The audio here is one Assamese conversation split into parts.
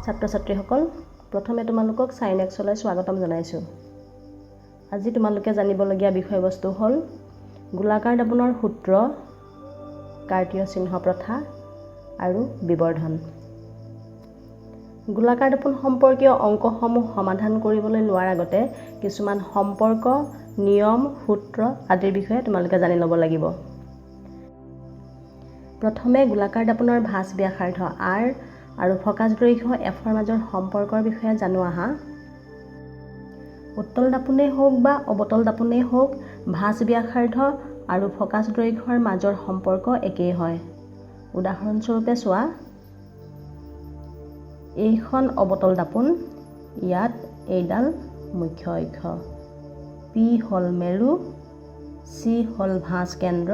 ছাত্ৰ ছাত্ৰীসকল, প্ৰথমে তোমালোকক চাইনেক্সলৈ স্বাগতম জনাইছোঁ। আজি তোমালোকে জানিবলগীয়া বিষয়বস্তু হ'ল গোলাকাৰ দাপোনৰ সূত্ৰ, কাৰ্টীয় চিহ্ন প্ৰথা আৰু বিবৰ্ধন। গোলাকাৰ দাপোন সম্পৰ্কীয় অংকসমূহ সমাধান কৰিবলৈ লোৱাৰ আগতে কিছুমান সম্পৰ্ক, নিয়ম, সূত্ৰ আদিৰ বিষয়ে তোমালোকে জানি ল'ব লাগিব। প্ৰথমে গোলাকাৰ দাপোনৰ ভাঁজ ব্যাসাৰ্ধ আৰ আৰু ফকাছ দৈৰ্ঘ্য এফৰ মাজৰ সম্পৰ্কৰ বিষয়ে জানো আহা। উত্তল দাপোনেই হওক বা অৱতল দাপোনেই হওক, ভাঁজ ব্যাসাৰ্ধ আৰু ফকাছ দৈৰ্ঘ্যৰ মাজৰ সম্পৰ্ক একেই হয়। উদাহৰণস্বৰূপে চোৱা, এইখন অৱতল দাপোন, ইয়াত এইডাল মুখ্য অক্ষ, পি হ'ল মেৰু, চি হ'ল ভাঁজ কেন্দ্ৰ,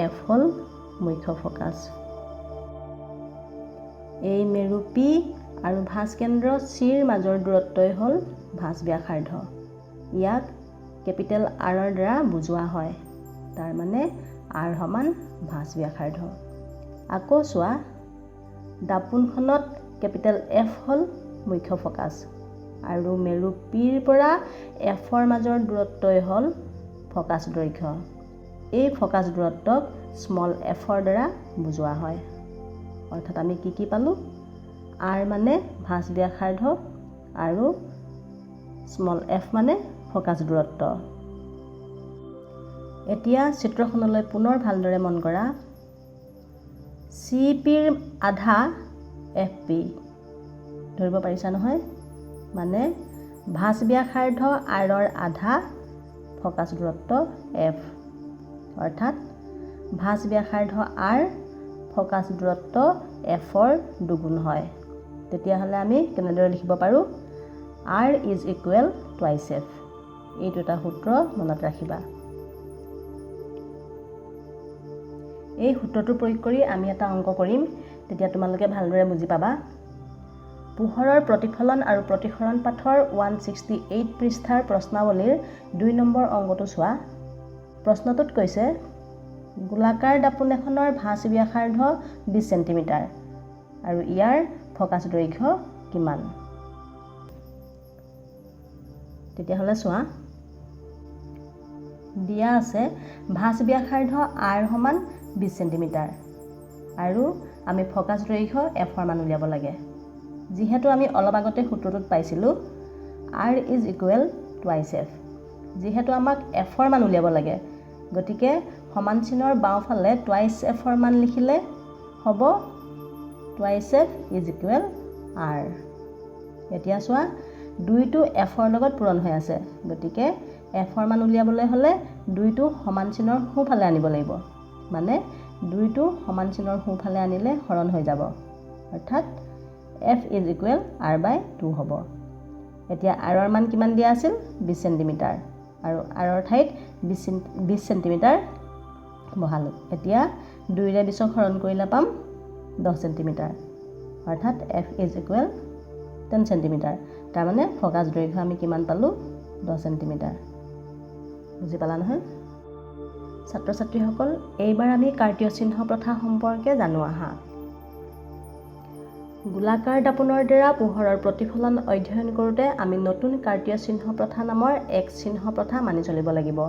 এফ হ'ল মুখ্য ফকাছ। এই মেৰু পি আৰু ভাঁজ কেন্দ্ৰ চিৰ মাজৰ দূৰত্বই হ'ল ভাঁজ ব্যাসাৰ্ধ। ইয়াক কেপিটেল আৰৰ দ্বাৰা বুজোৱা হয়, তাৰমানে আৰ সমান ভাঁজ ব্যাসাৰ্ধ। আকৌ চোৱা, দাপোনখনত কেপিটেল এফ হ'ল মুখ্য ফকাছ আৰু মেৰু পিৰ পৰা এফৰ মাজৰ দূৰত্বই হ'ল ফকাছ দৈৰ্ঘ্য। এই ফকাছ দূৰত্বক স্মল এফৰ দ্বাৰা বুজোৱা হয়। অৰ্থাৎ আমি কি কি পালোঁ? আৰ মানে ভাঁজ ব্যাসাৰ্ধ আৰু স্মল এফ মানে ফকাছ দূৰত্ব। এতিয়া চিত্ৰখনলৈ পুনৰ ভালদৰে মন কৰা। চি পিৰ আধা এফ পি, ধৰিব পাৰিছা নহয়? মানে ভাঁজ ব্যাসাৰ্ধ আৰৰ আধা ফকাছ দূৰত্ব এফ, অৰ্থাৎ ভাঁজ ব্যাসাৰ্ধ আৰ ফকাছ দূৰত্ব এফৰ দুগুণ হয়। তেতিয়াহ'লে আমি কেনেদৰে লিখিব পাৰোঁ? R is equal twice F. এইটো এটা সূত্ৰ মনত ৰাখিবা। এই সূত্ৰটো প্ৰয়োগ কৰি আমি এটা অংক কৰিম, তেতিয়া তোমালোকে ভালদৰে বুজি পাবা। পোহৰৰ প্ৰতিফলন আৰু প্ৰতিসৰণ পাঠৰ 168 পৃষ্ঠাৰ প্ৰশ্নাৱলীৰ 2 নম্বৰ অংকটো চোৱা। প্ৰশ্নটোত কৈছে, গোলাকাৰ দাপোন এখনৰ ভাঁজ ব্যাসাৰ্ধ 20 চেণ্টিমিটাৰ আৰু ইয়াৰ ফকাছ দৈৰ্ঘ্য কিমান? তেতিয়াহ'লে চোৱা, দিয়া আছে ভাঁজ ব্যাসাৰ্ধ আৰ সমান 20 চেণ্টিমিটাৰ আৰু আমি ফকাছ দৈৰ্ঘ্য এফৰ মান উলিয়াব লাগে। যিহেতু আমি অলপ আগতে সূত্ৰটোত পাইছিলোঁ R is equal twice F, যিহেতু আমাক এফৰ মান উলিয়াব লাগে, গতিকে সমান চিনৰ বাওঁফালে টুৱাইছ এফৰ মান লিখিলে হ'ব twice F is equal R. এতিয়া চোৱা, দুইটো এফৰ লগত পূৰণ হৈ আছে, গতিকে এফৰ মান উলিয়াবলৈ হ'লে দুইটো সমান চিনৰ সোঁফালে আনিব লাগিব, মানে দুইটো সমান চিনৰ সোঁফালে আনিলে হৰণ হৈ যাব, অৰ্থাৎ F is equal R by 2 হ'ব। এতিয়া আৰৰ মান কিমান দিয়া আছিল? 20 চেণ্টিমিটাৰ, আৰু আৰৰ ঠাইত 20 চেণ্টিমিটাৰ বহালোঁ। এতিয়া 2ৰে 20ক হৰণ কৰিলে পাম 10 চেণ্টিমিটাৰ, অৰ্থাৎ এফ is equal 10 centimetre. তাৰমানে ফকাছ দৈৰ্ঘ্য আমি কিমান পালোঁ? 10 চেণ্টিমিটাৰ। বুজি পালা নহয় ছাত্ৰ ছাত্ৰীসকল? এইবাৰ আমি কাৰ্টীয় চিহ্ন প্ৰথা সম্পৰ্কে জানো আহা। গোলাকাৰ দাপোনৰ দ্বাৰা পোহৰৰ প্ৰতিফলন অধ্যয়ন কৰোঁতে আমি নতুন কাৰ্টীয় চিহ্ন প্ৰথা নামৰ এক চিহ্ন প্ৰথা মানি চলিব লাগিব।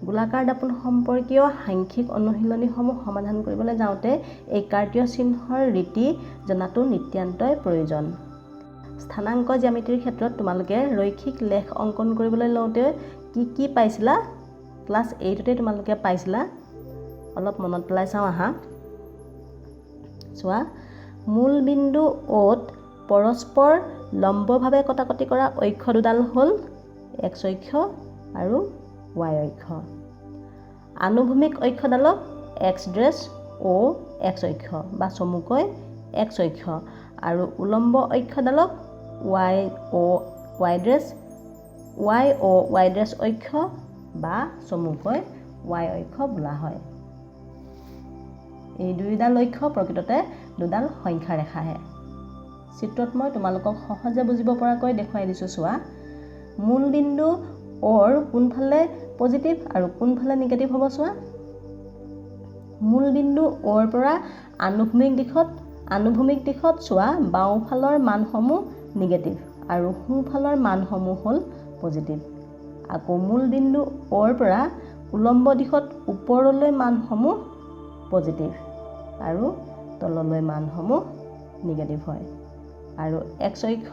গোলাকাৰ দাপোন সম্পৰ্কীয় সাংখ্যিক অনুশীলনীসমূহ সমাধান কৰিবলৈ যাওঁতে এই কাৰ্টীয় চিহ্নৰ ৰীতি জনাটো নিতান্তই প্ৰয়োজন। স্থানাংক জ্যামিতিৰ ক্ষেত্ৰত তোমালোকে ৰৈখিক লেখ অংকন কৰিবলৈ লওঁতে কি কি পাইছিলা? ক্লাছ 8তে তোমালোকে পাইছিলা, অলপ মনত পেলাই চাওঁ আহা। চোৱা, মূল বিন্দু অ'ত পৰস্পৰ লম্বভাৱে কটাকটি কৰা অক্ষ দুডাল হ'ল এক্স অক্ষ আৰু ৱাই অক্ষ। আনুভূমিক অক্ষডালক এক্স ড্ৰেছ অ' এক্স অক্ষ বা চমুকৈ এক্স অক্ষ আৰু উলম্ব অক্ষডালক Y O' Y dash Y O' Y dash অক্ষ বা চমুকৈ ৱাই অক্ষ বোলা হয়। এই দুয়োডাল অক্ষ প্ৰকৃততে দুডাল সংখ্যা ৰেখাহে। চিত্ৰত মই তোমালোকক সহজে বুজিব পৰাকৈ দেখুৱাই দিছোঁ। চোৱা, মূল বিন্দু অ'ৰ কোনফালে পজিটিভ আৰু কোনফালে নিগেটিভ হ'ব চোৱা। মূল বিন্দু অ'ৰ পৰা আনুভূমিক দিশত আনুভূমিক দিশত চোৱা বাওঁফালৰ মানসমূহ নিগেটিভ আৰু সোঁফালৰ মানসমূহ হ'ল পজিটিভ। আকৌ মূল বিন্দু অ'ৰ পৰা উলম্ব দিশত ওপৰলৈ মানসমূহ পজিটিভ আৰু তললৈ মানসমূহ নিগেটিভ হয়। আৰু এক্স অক্ষ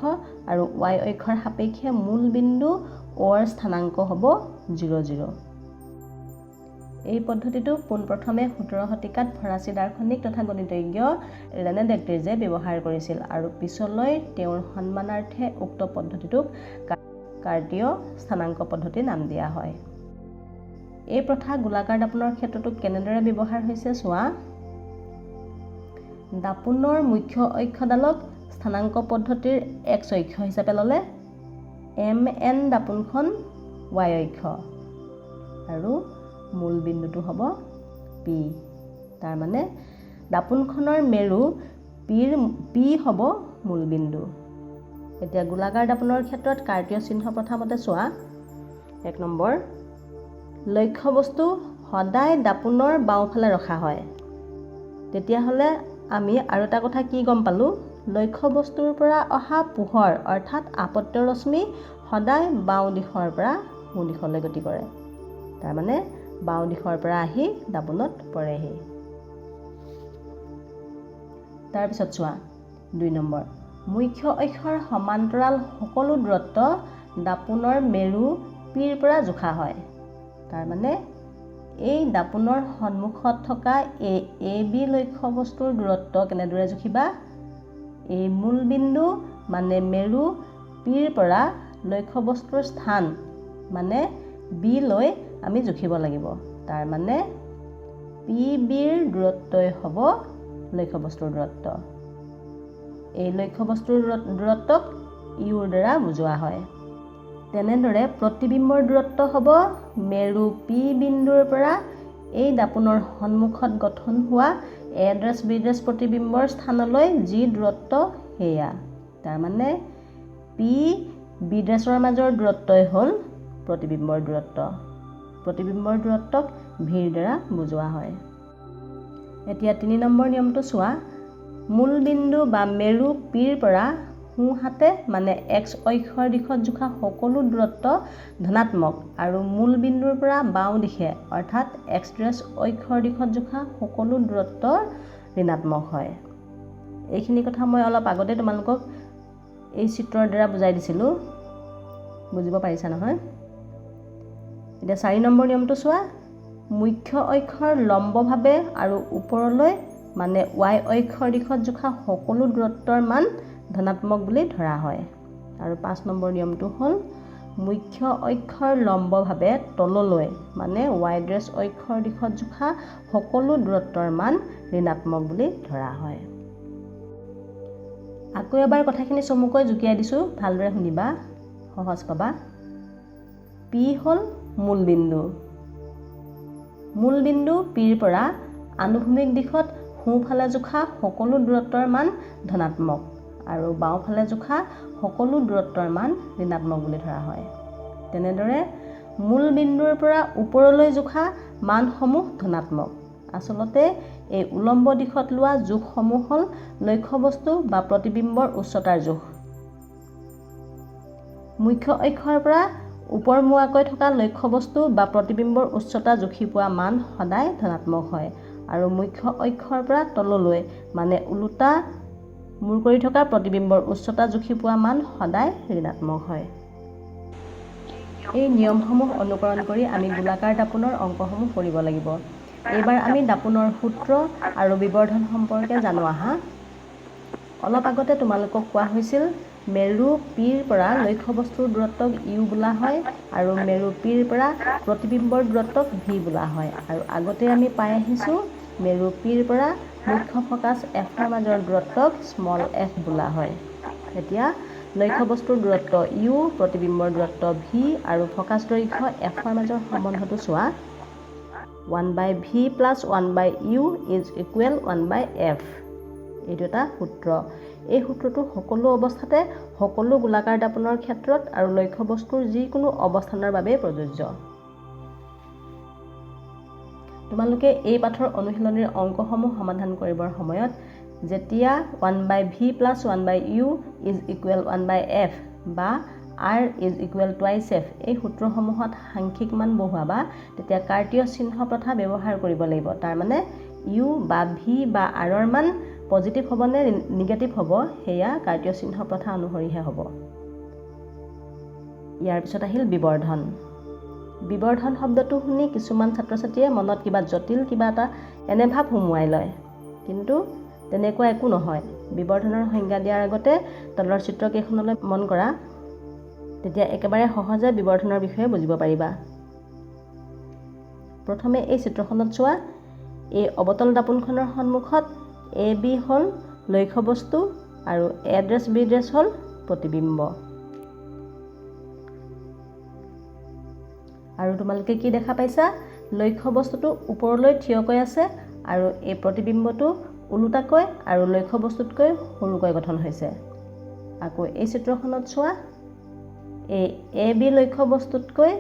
আৰু ৱাই অক্ষৰ সাপেক্ষে মূল বিন্দু অ'ৰ স্থানাংক হ'ব 0 0। এই পদ্ধতিটো পোনপ্ৰথমে 17 শতিকাত ফৰাচী দাৰ্শনিক তথা গণিতজ্ঞ ৰেনে ডেকাৰ্টে ব্যৱহাৰ কৰিছিল আৰু পিছলৈ তেওঁৰ সন্মানাৰ্থে উক্ত পদ্ধতিটোক কাৰ্টীয় স্থানাংক পদ্ধতি নাম দিয়া হয়। এই প্ৰথা গোলাকাৰ দাপোনৰ ক্ষেত্ৰতো কেনেদৰে ব্যৱহাৰ হৈছে চোৱা। দাপোনৰ মুখ্য অক্ষডালক স্থানাংক পদ্ধতিৰ এক্স অক্ষ হিচাপে ল'লে এম এন দাপোনখন ৱাই অক্ষ আৰু মূল বিন্দুটো হ'ব পি। তাৰমানে দাপোনখনৰ মেৰু পি হ'ব মূল বিন্দু। এতিয়া গোলাকাৰ দাপোনৰ ক্ষেত্ৰত কাৰ্টীয় চিহ্ন প্ৰথা মতে চোৱা। 1 নম্বৰ, লক্ষ্যবস্তু সদায় দাপোনৰ বাওঁফালে ৰখা হয়। তেতিয়াহ'লে আমি আৰু এটা কথা কি গম পালোঁ? লক্ষ্যবস্তুৰ পৰা অহা পোহৰ অৰ্থাৎ আপত্য ৰশ্মি সদায় বাওঁ দিশৰ পৰা সোঁ দিশলৈ গতি কৰে। তাৰমানে বাওঁ দিশৰ পৰা আহি দাপোনত পৰেহি। তাৰপিছত চোৱা 2 নম্বৰ, মুখ্য অক্ষৰ সমান্তৰাল সকলো দূৰত্ব দাপোনৰ মেৰু পিৰ পৰা জোখা হয়। তাৰমানে এই দাপোনৰ সন্মুখত থকা এই এ বি লক্ষ্যবস্তুৰ দূৰত্ব কেনেদৰে জুখিবা? এই মূল বিন্দু মানে মেৰু পিৰ পৰা লক্ষ্যবস্তুৰ স্থান মানে বি লৈ আমি জুখিব লাগিব। তাৰমানে পি বিৰ দূৰত্বই হ'ব লক্ষ্যবস্তুৰ দূৰত্ব। এই লক্ষ্যবস্তুৰ দূৰত্বক ইউৰ দ্বাৰা বুজোৱা হয়। তেনেদৰে প্ৰতিবিম্বৰ দূৰত্ব হ'ব মেৰু পি বিন্দুৰ পৰা এই দাপোনৰ সন্মুখত গঠন হোৱা এ ডেছ বি ডেছ প্ৰতিবিম্বৰ স্থানলৈ যি দূৰত্ব সেয়া। তাৰমানে পি বি ডেছৰ মাজৰ দূৰত্বই হ'ল প্ৰতিবিম্বৰ দূৰত্ব। প্ৰতিবিম্বৰ দূৰত্বক ভিৰ দ্বাৰা বুজোৱা হয়। এতিয়া 3 নম্বৰ নিয়মটো চোৱা। মূল বিন্দু বা মেৰু পিৰ পৰা সোঁহাতে মানে এক্স অক্ষৰ দিশত জোখা সকলো দূৰত্ব ধনাত্মক আৰু মূল বিন্দুৰ পৰা বাওঁ দিশে অৰ্থাৎ এক্স ডেছ অক্ষৰ দিশত জোখা সকলো দূৰত্ব ঋণাত্মক হয়। এইখিনি কথা মই অলপ আগতে তোমালোকক এই চিত্ৰৰ দ্বাৰা বুজাই দিছিলোঁ, বুজিব পাৰিছা নহয়? এতিয়া 4 নম্বৰ নিয়মটো চোৱা। মুখ্য অক্ষৰ লম্বভাৱে আৰু ওপৰলৈ মানে ৱাই অক্ষৰ দিশত জোখা সকলো দূৰত্বৰ মান ধনাত্মক বুলি ধৰা হয়। আৰু 5 নম্বৰ নিয়মটো হ'ল মুখ্য অক্ষৰ লম্বভাৱে তললৈ মানে ৱাই ডেছ অক্ষৰ দিশত জোখা সকলো দূৰত্বৰ মান ঋণাত্মক বুলি ধৰা হয়। আকৌ এবাৰ কথাখিনি চমুকৈ জুকিয়াই দিছোঁ, ভালদৰে শুনিবা, সহজ পাবা। পি হ'ল মূল বিন্দু। মূল বিন্দু পিৰ পৰা আনুভূমিক দিশত সোঁফালে জোখা সকলো দূৰত্বৰ মান ধনাত্মক আৰু বাওঁফালে জোখা সকলো দূৰত্বৰ মান ঋণাত্মক বুলি ধৰা হয়। তেনেদৰে মূল বিন্দুৰ পৰা ওপৰলৈ জোখা মানসমূহ ধনাত্মক। আচলতে এই উলম্ব দিশত লোৱা জোখসমূহ হ'ল লক্ষ্যবস্তু বা প্ৰতিবিম্বৰ উচ্চতাৰ জোখ। মুখ্য অক্ষৰ পৰা ওপৰমুৱাকৈ থকা লক্ষ্যবস্তু বা প্ৰতিবিম্বৰ উচ্চতা জুখি পোৱা মান সদায় ধনাত্মক হয় আৰু মুখ্য অক্ষৰ পৰা তললৈ মানে ওলোটা মূৰ কৰি থকা প্ৰতিবিম্বৰ উচ্চতা জুখি পোৱা মান সদায় ঋণাত্মক হয়। এই নিয়মসমূহ অনুকৰণ কৰি আমি গোলাকাৰ দাপোনৰ অংকসমূহ কৰিব লাগিব। এইবাৰ আমি দাপোনৰ সূত্ৰ আৰু বিবৰ্ধন সম্পৰ্কে জানো আহা। অলপ আগতে তোমালোকক কোৱা হৈছিল মেৰু পিৰ পৰা লক্ষ্যবস্তুৰ দূৰত্বক you বোলা হয় আৰু মেৰু পিৰ পৰা প্ৰতিবিম্বৰ দূৰত্বক ভি বোলা হয়। আৰু আগতে আমি পাই আহিছোঁ মেৰু পিৰ পৰা মুখ্য ফকাছ এফৰ মাজৰ দূৰত্বক স্মল এফ বোলা হয়। এতিয়া লক্ষ্যবস্তুৰ দূৰত্ব you, প্ৰতিবিম্বৰ দূৰত্ব ভি আৰু ফকাছ দৈৰ্ঘ্য এফৰ মাজৰ সম্বন্ধটো চোৱা। 1 by V plus 1 by U is equal 1 by F. এইটো এটা সূত্ৰ। এই সূত্ৰটো সকলো অৱস্থাতে সকলো গোলাকাৰ দাপোনৰ ক্ষেত্ৰত আৰু লক্ষ্যবস্তুৰ যিকোনো অৱস্থানৰ বাবেই প্ৰযোজ্য। তোমালোকে এই পাঠৰ অনুশীলনীৰ অংকসমূহ সমাধান কৰিবৰ সময়ত যেতিয়া one by V plus one by U is equal one by F বা R is equal twice F, এই সূত্ৰসমূহত সাংখ্যিক মান বহুৱাবা, তেতিয়া কাৰ্টীয় চিহ্ন প্ৰথা ব্যৱহাৰ কৰিব লাগিব। তাৰমানে ইউ বা ভি বা আৰৰ মান পজিটিভ হ'ব নে নিগেটিভ হ'ব, সেয়া কাৰ্টীয় চিহ্ন প্ৰথা অনুসৰিহে হ'ব। ইয়াৰ পিছত আহিল বিবৰ্ধন। বিবৰ্ধন শব্দটো শুনি কিছুমান ছাত্ৰ ছাত্ৰীয়ে মনত কিবা জটিল কিবা এটা এনে ভাৱ সুমুৱাই লয়, কিন্তু তেনেকুৱা একো নহয়। বিবৰ্ধনৰ সংজ্ঞা দিয়াৰ আগতে তলৰ চিত্ৰকেইখনলৈ মন কৰা, তেতিয়া একেবাৰে সহজে বিবৰ্ধনৰ বিষয়ে বুজিব পাৰিবা। প্ৰথমে এই চিত্ৰখনত চোৱা, এই অৱতল দাপোনখনৰ সন্মুখত এ বি হ'ল লক্ষ্যবস্তু আৰু এ ডেছ বি ডেছ হ'ল প্ৰতিবিম্ব। আৰু তোমালোকে কি দেখা পাইছা? লক্ষ্যবস্তুটো ওপৰলৈ থিয়কৈ আছে আৰু এই প্ৰতিবিম্বটো ওলোটাকৈ আৰু লক্ষ্যবস্তুতকৈ সৰুকৈ গঠন হৈছে। আকৌ এই চিত্ৰখনত চোৱা, এই এ বি লক্ষ্যবস্তুতকৈ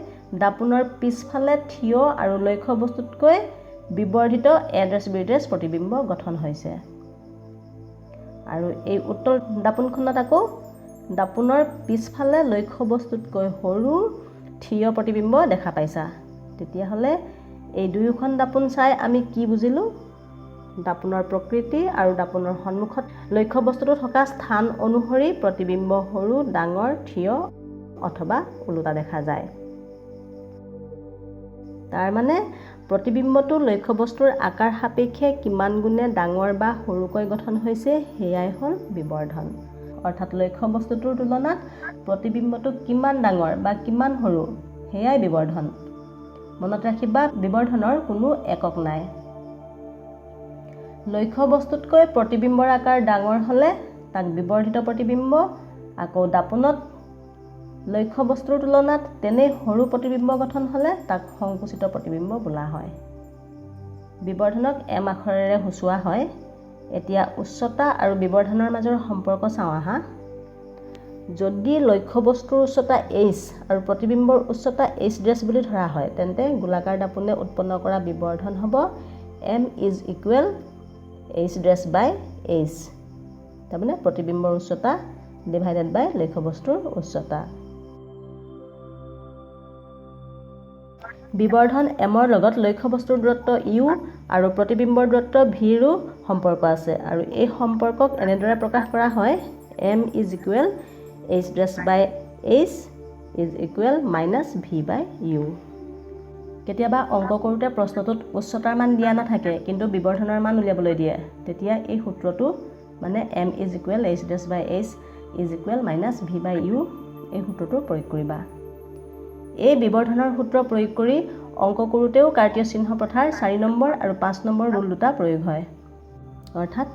দাপোনৰ পিছফালে থিয় আৰু লক্ষ্যবস্তুতকৈ বিবৰ্ধিত এ ডেছ বি ডেছ প্ৰতিবিম্ব গঠন হৈছে। আৰু এই উত্তল দাপোনখনত আকৌ দাপোনৰ পিছফালে লক্ষ্যবস্তুতকৈ সৰু থিয় প্ৰতিবিম্ব দেখা পাইছা। তেতিয়াহ'লে এই দুয়োখন দাপোন চাই আমি কি বুজিলোঁ? দাপোনৰ প্ৰকৃতি আৰু দাপোনৰ সন্মুখত লক্ষ্যবস্তুটো থকা স্থান অনুসৰি প্ৰতিবিম্ব সৰু, ডাঙৰ, থিয় অথবা ওলোটা দেখা যায়। তাৰমানে প্ৰতিবিম্বটো লক্ষ্যবস্তুৰ আকাৰ সাপেক্ষে কিমান গুণে ডাঙৰ বা সৰুকৈ গঠন হৈছে, সেয়াই হ'ল বিবৰ্ধন। অৰ্থাৎ লক্ষ্যবস্তুটোৰ তুলনাত প্ৰতিবিম্বটো কিমান ডাঙৰ বা কিমান সৰু, সেয়াই বিবৰ্ধন। মনত ৰাখিবা, বিবৰ্ধনৰ কোনো একক নাই। লক্ষ্যবস্তুতকৈ প্ৰতিবিম্বৰ আকাৰ ডাঙৰ হ'লে তাক বিবৰ্ধিত প্ৰতিবিম্ব, আকৌ দাপোনত লক্ষ্যবস্তুৰ তুলনাত তেনেই সৰু প্ৰতিবিম্ব গঠন হ'লে তাক সংকুচিত প্ৰতিবিম্ব বোলা হয়। বিবৰ্ধনক এম আখৰেৰে সূচোৱা হয়। এতিয়া উচ্চতা আৰু বিবৰ্ধনৰ মাজৰ সম্পৰ্ক চাওঁ আহা। যদি লক্ষ্যবস্তুৰ উচ্চতা এইচ আৰু প্ৰতিবিম্বৰ উচ্চতা এইচ ডেছ বুলি ধৰা হয়, তেন্তে গোলাকাৰ দাপোনে উৎপন্ন কৰা বিবৰ্ধন হ'ব M is equal H dash by H, তাৰমানে প্ৰতিবিম্বৰ উচ্চতা ডিভাইডেড বাই লক্ষ্যবস্তুৰ উচ্চতা। বিবৰ্ধন এমৰ লগত লক্ষ্যবস্তুৰ দূৰত্ব you আৰু প্ৰতিবিম্বৰ দূৰত্ব ভিৰো সম্পৰ্ক আছে, আৰু এই সম্পৰ্কক এনেদৰে প্ৰকাশ কৰা হয়, M is equal H dash by H is equal minus V by U. কেতিয়াবা অংক কৰোঁতে প্ৰশ্নটোত উচ্চতাৰ মান দিয়া নাথাকে, কিন্তু বিবৰ্ধনৰ মান উলিয়াবলৈ দিয়ে, তেতিয়া এই সূত্ৰটো মানে M is equal H dash by H is equal minus V by U, এই সূত্ৰটো প্ৰয়োগ কৰিবা। এই বিবৰ্ধনৰ সূত্ৰ প্ৰয়োগ কৰি অংক কৰোঁতেও কাৰ্টীয় চিহ্ন প্ৰথাৰ 4 নম্বৰ আৰু 5 নম্বৰ ৰুল দুটা প্ৰয়োগ হয়। অৰ্থাৎ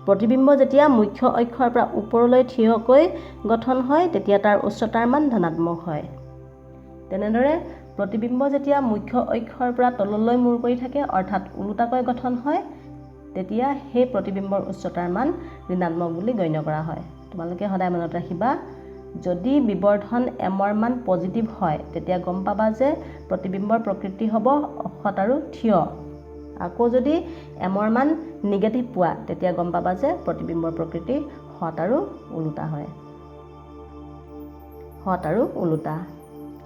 প্ৰতিবিম্ব যেতিয়া মুখ্য অক্ষৰ পৰা ওপৰলৈ থিয়কৈ গঠন হয়, তেতিয়া তাৰ উচ্চতাৰ মান ধনাত্মক হয়। তেনেদৰে প্ৰতিবিম্ব যেতিয়া মুখ্য অক্ষৰ পৰা তললৈ মূৰ কৰি থাকে, অৰ্থাৎ ওলোটাকৈ গঠন হয়, তেতিয়া সেই প্ৰতিবিম্বৰ উচ্চতাৰ মান ঋণাত্মক বুলি গণ্য কৰা হয়। তোমালোকে সদায় মনত ৰাখিবা, যদি বিবৰ্ধন এমৰ মান পজিটিভ হয়, তেতিয়া গম পাবা যে প্ৰতিবিম্বৰ প্ৰকৃতি হ'ব অসৎ আৰু থিয়। আকৌ যদি এমৰ মান নিগেটিভ পোৱা, তেতিয়া গম পাবা যে প্ৰতিবিম্বৰ প্ৰকৃতি সৎ আৰু ওলোটা হয়। সৎ আৰু ওলোটা।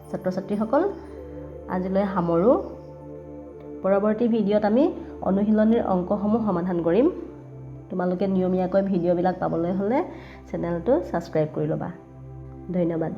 ছাত্ৰ ছাত্ৰীসকল, আজিলৈ সামৰোঁ। পৰৱৰ্তী ভিডিঅ'ত আমি অনুশীলনীৰ অংকসমূহ সমাধান কৰিম। তোমালোকে নিয়মীয়াকৈ ভিডিঅ'বিলাক পাবলৈ হ'লে চেনেলটো ছাবস্ক্ৰাইব কৰি ল'বা। ধন্যবাদ।